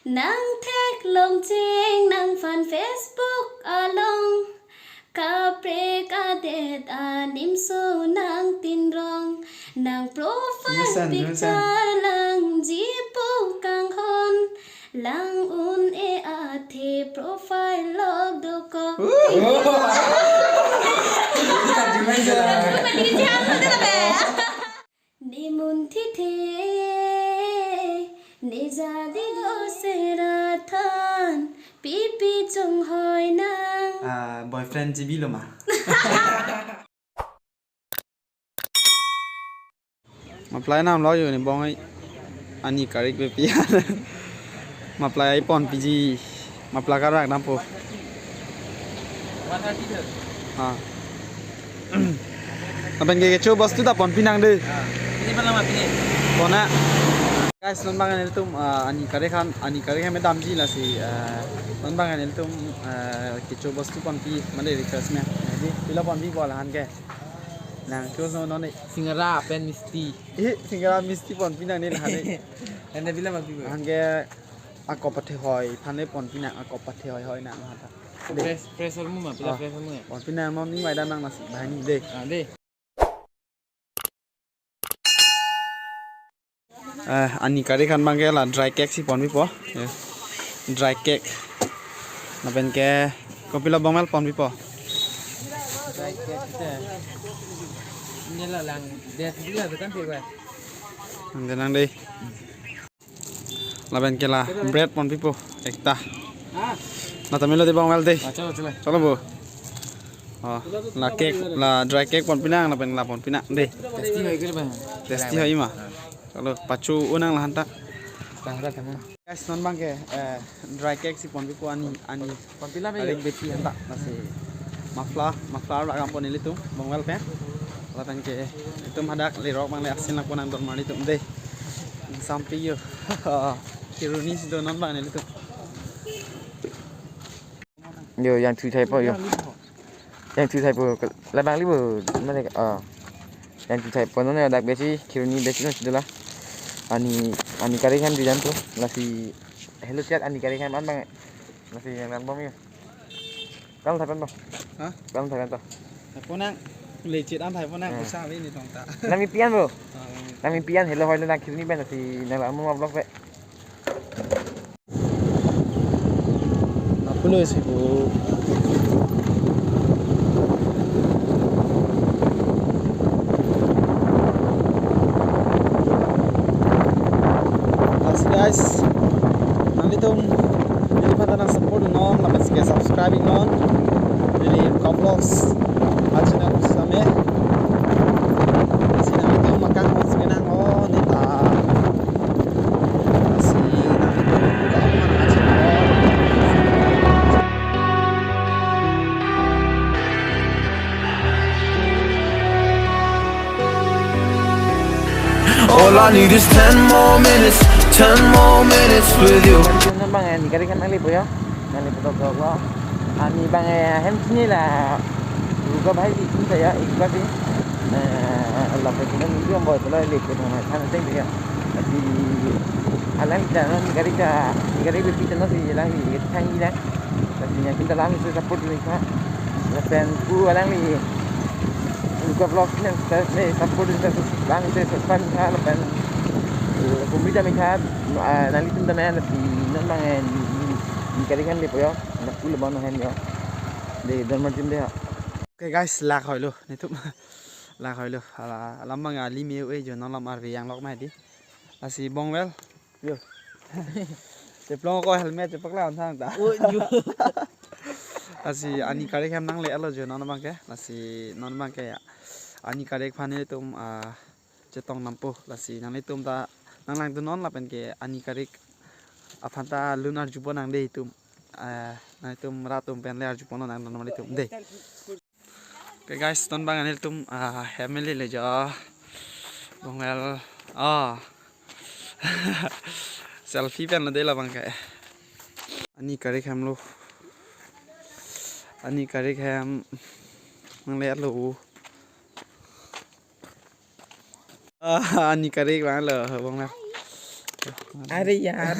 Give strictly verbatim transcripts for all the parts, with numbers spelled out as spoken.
Nang theklong cheng nangphan Facebook along, kaprek adet animso nang tinrong, nang profile Vincent, Vincent. Picture lang jipo kanghon, lang un-e athe profile lock dokok. Vincent, Vincent. Ne mun thithe, ne jadi do sera than, pipi chonghoi nang. Ah, boyfriend G B lo ma? Maplai nam lo yo ne bong ai. Ani karik bepi. Maplai ponpiji. Mapla karak dampo. Ha. Lapen ke kecho bostu ta ponpi nang de. Ah, ini apa nama ini? Pona. Guys, non bang nelitum, ah, ani karik han, ani karik han damji lasi, ah, non bang nelitum, ah, kecho bostu ponpi, mane refreshment. Jadi, pilo ponpipo lahan ke. Nang cho so non ni. Singara pen misti. Eh, singara misti ponpi nang ni lahan ni. Anda pilo ponpipo? Lahan ke akop pathehoi, aphan le ponpi nang akop pathehoi hoi nang lahan ta. De. Fresh, fresh hormu ma, pila Ah. Fresh hormu ya? Ponpi nang non ni mai dan nang lasi, bahani de. Ah, de. Eh, ani karik han bang ke la dry cake si ponpipo. Ya. Dry cake. Lapen ke kopilo bongmel ponpipo. Dry cake te. Ini la lang, dia sendiri la bekan sih, Pak. Nang de nang de. Lapen ke la bread ponpipo ekta. Ah. Na tamilo de bongmel de. Ah, chalo, chalo. Chalo bo. Oh, la cake, la dry cake ponpi nang, lapen la ponpi nang de. Tasty hoi kiri bang. Tasty hoi ma. Ah. Chalo, pachu unang lahan ta. Tangga tangga. Guys, non bang ke, eh, dry cake si ponpipo ani, ani. Ponpi la be. Karik bepi han ta, lasi. Mafla, mafla la kam pon nelitum, bongmel pen. Lapen ke, itum hadak lerok bang le asin la ponang don mar nelitum de. Sampi yo. Kheroni si do non bang nelitum. Yo, yang thu thaipo yo. Yang thu thaipo, labang libo, mane, ah. Yang thu thaipo non ya dak besi, kheroni besi non si do la. Ani, ani karik han di dan tu, lasi, hello chat ani karik han man bang. Lasi yang nan bom yo. Kalang thaipan bang. Ha? Kalang thaipan to. Thaipo nang, lecit an thaipo nang, Hmm. Pusa ave ni tong ta. Nang mi pian bro. Ah, nang mi. Nang mi pian hello hoi nang kheroni pen lasi nang la mo vlog pe. Napulo isi bu. Lasi guys, nanglitum neli aphan ta nang support non, lapen ke subscribe non. Neli Ruka Vlogs a channel same. Lasi nanglitum makang mas ke nang o neta. All I need is ten more minutes, ten more minutes with you. Nang bang ani karik han nanglepo ya. Nanglepo to to. Ani bang, eh, hem sini la. Ruka bhai di sini ya, ik bhai di. Eh, la pe sini nunggu yang boy pula lepo na sana teng ya. Tapi alang kita non karik ka, karik bepi kita non si lang di thangi lang. Tapi yang kita lang itu support ni ka. Lapen ku alang ni Ruka Vlogs ni support ni ka lang itu support ni ka lapen, eh, kumbi kami ka, ah, nanglitum ta na si non bang, eh, ni, ni, ni karik han lepo yo. Anak pula bang no hem yo. De don mar jim de ha. Okay guys, lak hoilo netum. Lak hoilo. Ala, alam bang ali me e jo non lam arve yang lok mai di. Lasi bongmel. Yo. Cheplong ko helmet chepak la on thang ta. Oh, yo. Lasi ani karik hem nangle-etlo jo non bang ke. Lasi non bang ke ya. Ani karik aphan nelitum, ah, chetong nampo. Lasi nanglitum ta nang langdun non lapen ke ani karik aphan ta lun arjupo nang de itum. Ah, nanglitum rat atum pen le arjupo nang nanglitum de. Okay guys, non bang nelitum, ah, hem le le jo. Bongmel. Ah. Selfie pen lo de la bang ke. Ani karik hem lo. Ani karik hem nangle-etlo. Ah, ani karik bang lo, bongmel. Are yaar.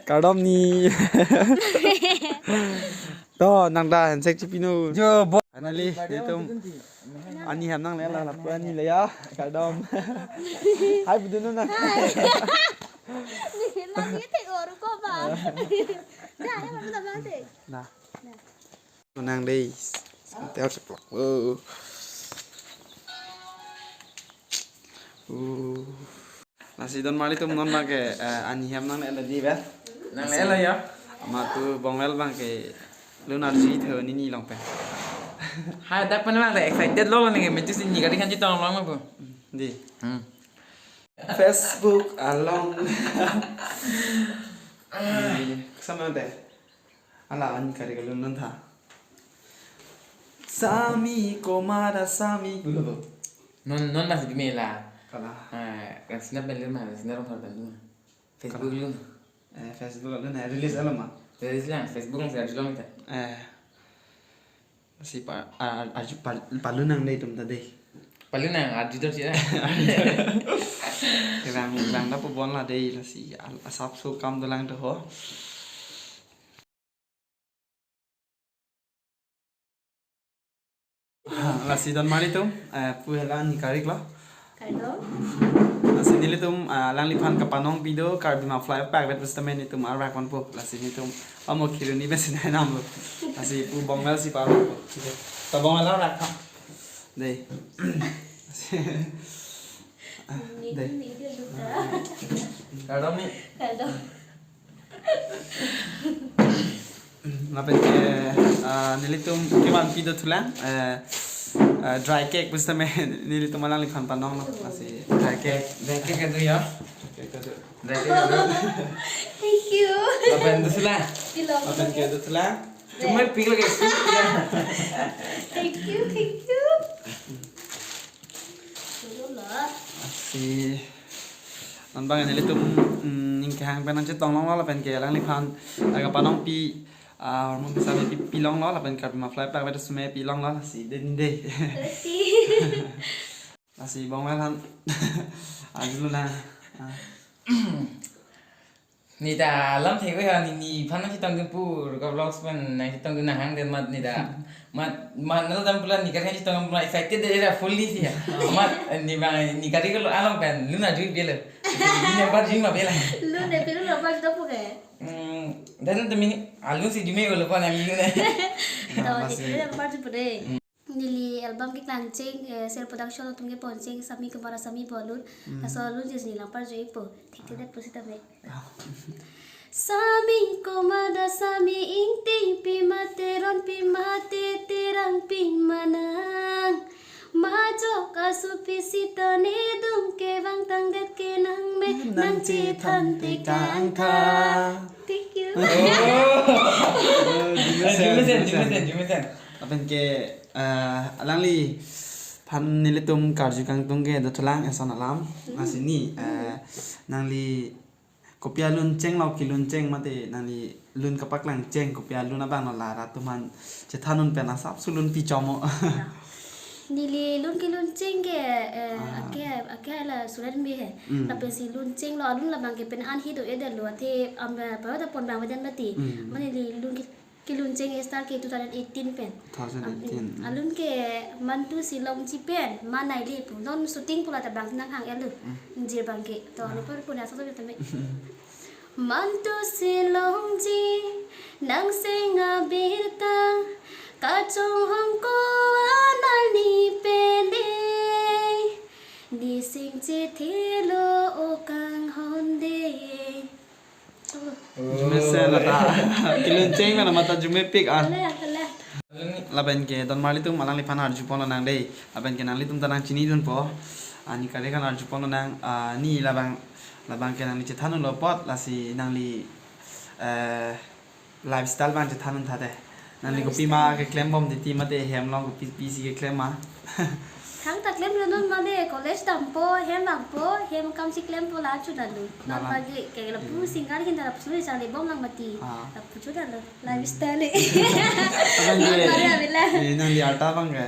Kardom ni. To, nang ta handshake chipino. Jo, bo- Finally, itum ani hem nangle la, lapu ani le ya. Kardom. Hi, budunu na. Hi. Ni lagi te oru ko ba. Dah, ya, mana ba te? Nah. Nang dei. Santel ceplok. Oh. Uh. Lasi don marli atum non abang ke, eh, ani hem nangle la dei ba. Nangle la ya. Amat pu Bongwel abang ke lun arju-i tho nini along pen. Hai, dak pen abang excited lo lo neke metu si ni gari kan chetong long lo pu. Dei. Hmm. Facebook along. Dei. Sama dei. Ala ani kari kalun non tha. Sami komada sami. Belum. Non, non masih di mela. Kalah. Eh, kan sinap beli mah, sinap rumah beli. Facebook lu. Eh, Facebook lu na release alam ma. Release lang, Facebook lang saya jual kita. Eh. Si pa, a, a, arju pa, palun nang dei itum ta dei. Palun nang, arju dor sih. Kerang, kerang da pu bon la dei, lasi, al, asap so kam dolang to ho. Lasi don marli atum, eh, pu hela ni karik lo. Kardom. Lasi nelitum, ah, alangliphan kapanong pido, Karbi Muffler pack vet pusitame nelitum arak ponpo. Lasi nelitum amo khiruni besin hai nam lo. Lasi pu Bongwel si pa. To Bongwel arak ha. Dei. Dei. Kardom ni. Kardom. Lapen ke, ah, nelitum kevan pido thulang, eh, eh, dry cake pusitame nelitum alangliphan panong lo, lasi dry cake. Dry cake itu ya. Cake itu. Dry cake itu. Thank you. Lapen itu thulang. Pilo. Lapen ke itu thulang. Cuma pik lagi. Thank you, thank you. Dulu lah. Lasi non abang nelitum, mm, ning kehang pen nangchetong long lo lapen ke alangliphan aga panong pi, ah, hormon bisa pi, pi long lo lapen Karbi Muffler pack vet pusitame pi long lo, lasi dei dei. Lasi. Lasi Bongwel han. Arju lo na. Ah. Ni ta alam thek ya, ni, nephan nangchetong dun pu Ruka Vlogs pen nangchetong dun nang hang den mat ni ta. Mat, mat nalo dam pula ni kari nangchetong pula excited dei ya fully si ya. Mat, ni bang, ni kari ko along pen lun arju belo. Ni nambar jin ma bela. Lun dei pilo nambar jin pu ke. Hmm, dan tu mini alun si jime ko lo pa nang lun. To, masih. Ni kari nambar jin pu dei. Neli album keklang cheng, eh, Ser Production atum kepon cheng, Sami Kumara Sami pu alun. Hmm. Laso alun si neli nangparju-ikpo. Thekthedet pusitame. Ah. Sami komada sami, ingtingpi mate, ronpi mate, terangpi manang. Majok asupi sita nedung kevang tangdet ke nangme, nangchethan tekang tha. Thank you. Oh. Oh, jumesen, jumesen, jumesen, jumesen. Lapen ke, eh, alangliphan nelitum karju kangtung ke dothulang eson alam. Hmm. Lasi ni, eh, nangli kopi alun cheng lo, kelun cheng mate nangli lun kapaklang cheng kopi alun abang lo la rat atum aphan chethan un pen asap sulun pi chomo. Neli lun kelun cheng ke, eh, ah, ake, ake la surat bi he. Hmm. Lapen si lun cheng lo alun labang ke pen an hi do-edet lo athe am, eh, pa ta pon bang badan mati. Hmm. Mane neli lun ke kelun cheng start ke two thousand eighteen pen. Two thousand eighteen. Am, alun ke Mantu si Longji pen, Manai le pu. Non shooting pula ta bang nang hang elu. Mm. Jir bang ke. To, ah, ano par puna sa tame. Mantu si Longji, nang seng abirta, kachonghong ko anani pele. Ni sing chethelo o kanghon de. Jumesen ata. Kelun cheng mana mata jumepik ah. Kale, kale. Lapen ke don marli atum alangliphan arju ponlonang dei. Lapen ke nanglitum ta nangchini dunpo. Ani kare kan arju ponlonang, ah, ni labang, labang ke nangli chethan unlo apot lasi nangli, eh, lifestyle abang chethan un tha dei. Nangli kopi ma keklem bom titi mate hem along kopi pisi keklem ma? Thangta klemlo non mane college dampo, hem vangpo, hem akam si klempo la chu dalo. Non, malam, bagi ke lapu, hmm, singer hin ta lapu suri charli bom lang mati. Ah. Lapu chu dalo. Lifestyle. Abang non ke, mane abila. Eh, nangli arta abang ke?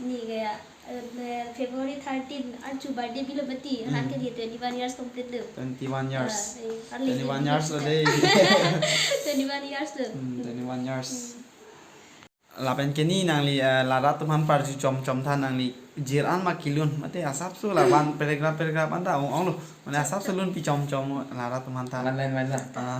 Ni ke ya. Eh, February thirteen, arju birthday bilo mati, hmm, alang ke dia twenty-one years complete lo. Twenty-one years. Ah, eh, early twenty-one years lo dei. Twenty-one years lo. Hmm, twenty-one years. Hmm. Lapen ke ni nangli, eh, la rat atum aphan parju chomchom tha, nangli jir an ma kelun, mate asapso la one paragraph paragraph anta ong onglo, mane asapso lun pi chomchom la rat atum aphan tha. One line, one line. Ah.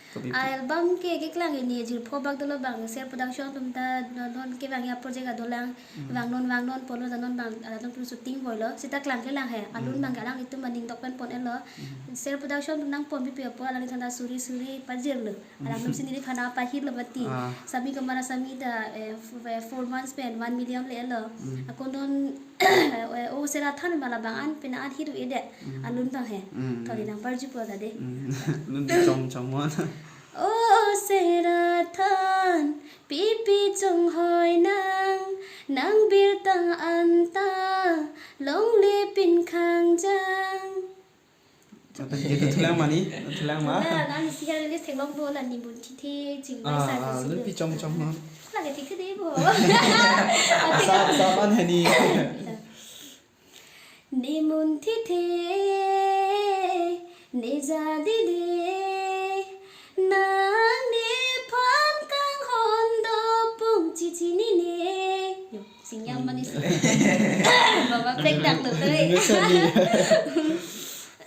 Kopi pi. Album ke keklang hini jirpo bak dolo bang, Ser Production atum ta non non kevang ya project adolang, hmm, vangnon vangnon pulo ta non bang, alanglitum shooting boilo, seta klangkle lang he, alun, hmm, bang alanglitum aning dok pen pon-etlo. Hmm. Ser Production atum nangpon pipe apot alanglitum ta suri suri pajirlo. Alangtum si neliphan apahit lo mati. Ah. Sami Kumar Sami ta, eh, f-, eh, four months pen one million le-etlo. Hmm. Ako non, eh, O Sera Than ma labang an pina an hit-edet. Hmm. Alun bang he. Hmm. Thori nang parjupo ta dei. Hmm. Lun pi chomchom mo. O Sera Than, pipi chonghoi nang, nang birta anta, longle pin khangjang. Lapen ke thulang mani, thulang ma? Thulang, nang isi hari release theklongpo la Nimun Thithe Chingbai, ah, sa ah, isi lun lo. Pi chomchom ma? Lake thithe dei bo. Sap, sap an hini. Nimun Thithe, ne jadi de, nang nephan kanghon do pung chichi nine. Yo, singyam mani si. Baba pek dak lo to, eh.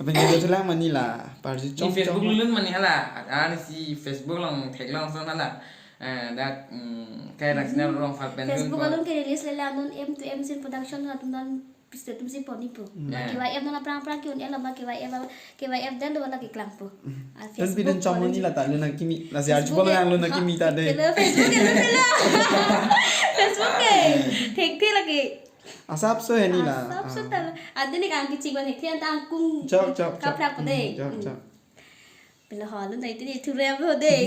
Lapen ke thulang mani la, parju ni chomchom. Facebook lun mani hala, ada ni si Facebook along theklong ason hala. Eh, dak, mm, kai rak sina rong fal pen Facebook lun po. Along ke release le la non M two M Scene Production atum non piste atum si pon-ikpo. Hmm. Ma, ya, K Y F non aphrang aphrang ke-un-etlo ma, K Y F, K Y F det lo la keklangpo. Hmm. Ah, dan Facebook pidun chom pon-ikpo. Ni la ta lun nangkimi, la si arju Facebook pon ke, nang lun nangkimi ta dei. Hello, Facebook ke, hello, hello. Facebook ke. Thekthe lake. Asapso hini la. Asapso, ah, ta. Ante ni kang kiching ban thekthe anta angkung. Chok, chok, chok. Kaplak po dei. Hmm, chok, hmm, chok. Pilo ho, lun nai tini thu rem ho dei.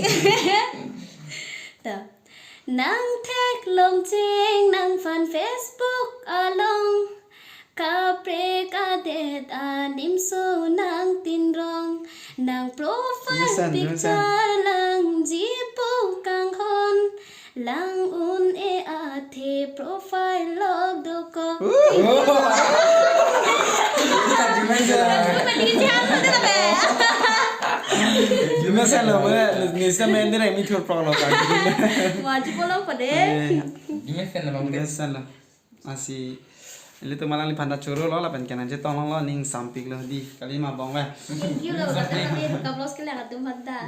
Ta. Nang theklong cheng nangphan Facebook along, kaprek adet animso nang tinrong, nang profile, Vincent, Vincent, picture langjipo kanghon, lang un-e athe profile lock dokok. Uh. Thank you. Gimana sih lo, boleh, ni sama yang direct mi thur prok lo kan. Wajib lo pada. Eh. Gimana sih lo, Bang? Gimana sih lo? Masih, ilitum alangliphan ta choro lo, lapen ke nangchetong longlo, ning sampik lo dei. Kali ma bong ve. Thank you lo, kata kami kablos ke lewat tuh mata.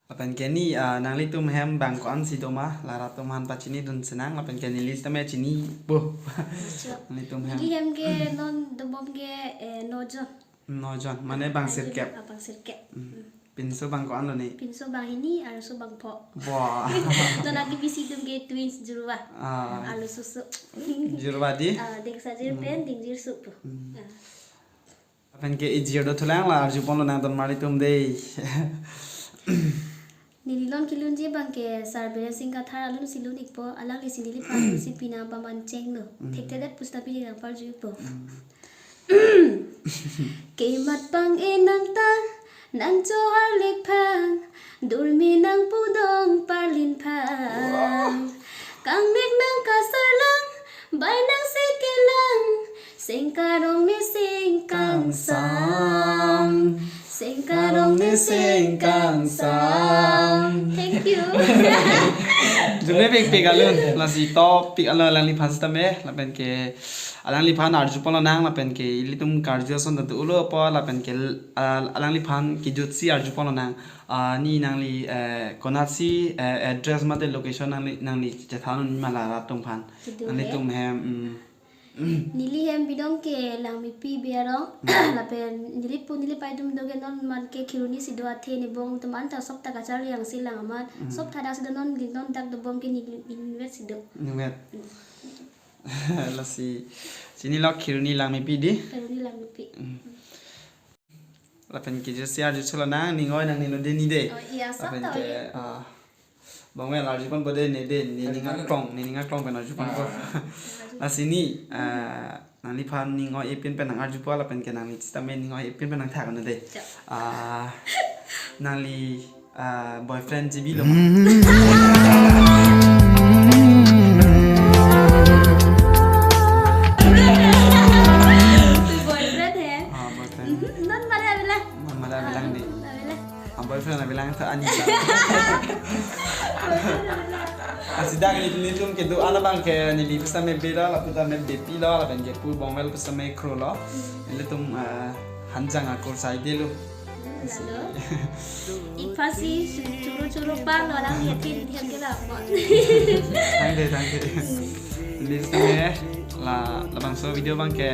Lapen ke ni, ah, nanglitum hem bang ko-an si do ma, la rat atum aphan pachinidun sinang, lapen ke neli sitame chinipo. Acha. Nanglitum hem. Neli hem ke non dobom ke, eh, nojon. Nojon, mane bang sirkep. Ah, bang sirkep. Hmm. Hmm. Pinso bang ko-an lo ni? Pinso bang hini, arloso bang pho. Wah. Non aki bisi atum ke twins jurwa. Ah. Arloso su. Jurwa dei? Ah, deng sajir, hmm, pen deng jir su po. Hmm. Ah. Lapen ke ijir do thulang la arjupon lonang don mari tum dei. Neli lon kelunji bang ke Sar Biren Singh Kathar alun si lun-ikpo, alangli si neliphan si pina paman chenglo. Mm. Thekthedet pusta pini nang parju-ikpo. Mm. Kemat pang-e nang ta, nang chohar lekphang, durmi nang pudong parlin phang. Wah. Kangnek nang kasarlang, bai nang sekelang, sengkarong ne sengkangsam. Sengkarong ne sengkangsam. Thank you. Jumepik pik alun, lasi topik alun alangliphan sitame, lapen ke alangliphan arjupon lonang, lapen ke ilitum karju ason ta do-olo apot, lapen ke, ah, alangliphan kejutsi arjupon lonang. Ah, ni nangli, eh, konatsi, eh, address mate location nangli, nangli chethan un ma la rat atum aphan. Kedo nanglitum he. Hem, mm. Neli hem bidong ke Langmepi Berong, mm, lapen neli pu neli pai atum do ke non man ke Kheroni si do, athe nebong atum anta sop ta kacharli angsi lang amat, mm, sop thadak si do, non di non dak dobom ke ni, ni vet si do. Ni vet. Mm. Lasi, chinilo Kheroni Langmepi dei? Kheroni Langmepi. Mm. Lapen ke jutsi arju cholo nang, ning oi nangne lo dei ni dei. Oh, iya, lapen sap ta ke, oi. Ah, bang vel arjuponpo dei ne dei, ne ning aklong, ne ning aklong pen arjuponpo. Ah. Lasi ni, ah, nangliphan ning oi-e pin pen nang arjupo, lapen ke nangli sitame ning oi-e pin pen nangthak ne dei. Chok. Ah, nangli, ah, boyfriend G B lo ma? Bilang tha ani. Lasi dak neli, nelitum kedo-an abang ke neli pusitame belo, lapu tame bepilo, lapen ke pu bongvel pusitame krolo. Nelitum, ah, hanjang akur saidelo. Lalo. Ipasi choro choro palo lang ya tin tin ke la po. Thank you, thank you. Neli pusitame la labangso video abang ke,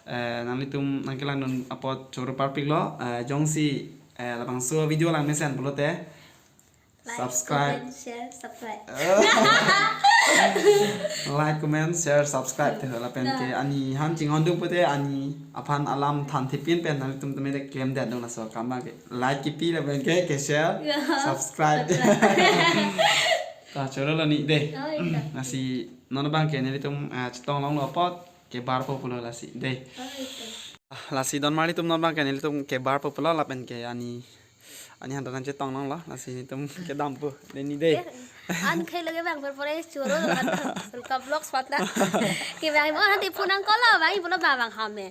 eh, nanglitum nangkelangdun apot choro parpiklo, eh, jongsi, eh, labangso video lang mesen pulote Like, subscribe, comment, share, subscribe. Like, comment, share, subscribe te lapen ke ani han chinghon duk pute ani aphan alam than thipin pen nangtum tame de klemdet dong, laso akam abang ke like kipi lapen ke ke share, yeah, subscribe. Subscribe. Ta chorolo ni de. Oh, iya. Lasi non abang ke nelitum, ah, chetong longlo apot kebarpo pulo lasi de. Oh, iya. Ah, lasi don marlitum non abang ke nelitum kebarpo pulo lapen ke ani ani han ta nangchetong longlo, lasi nelitum kedampo. De ni de. An khelo ke bang por pore choro lo kan. Rulka vlogs patla. Ke bang mo han te phone ang kolo bang pulo bang bang hame.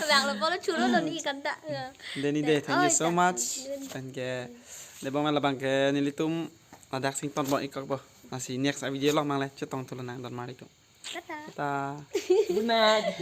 Bang lo pulo choro lo ni kan ta. De ni de, thank you so much. Thank you. De bang labang ke nelitum ladak sing ton bo ikak bo. Lasi next video lo mang le chetong thulo nang don marlitum. Tata. Tata. Good night.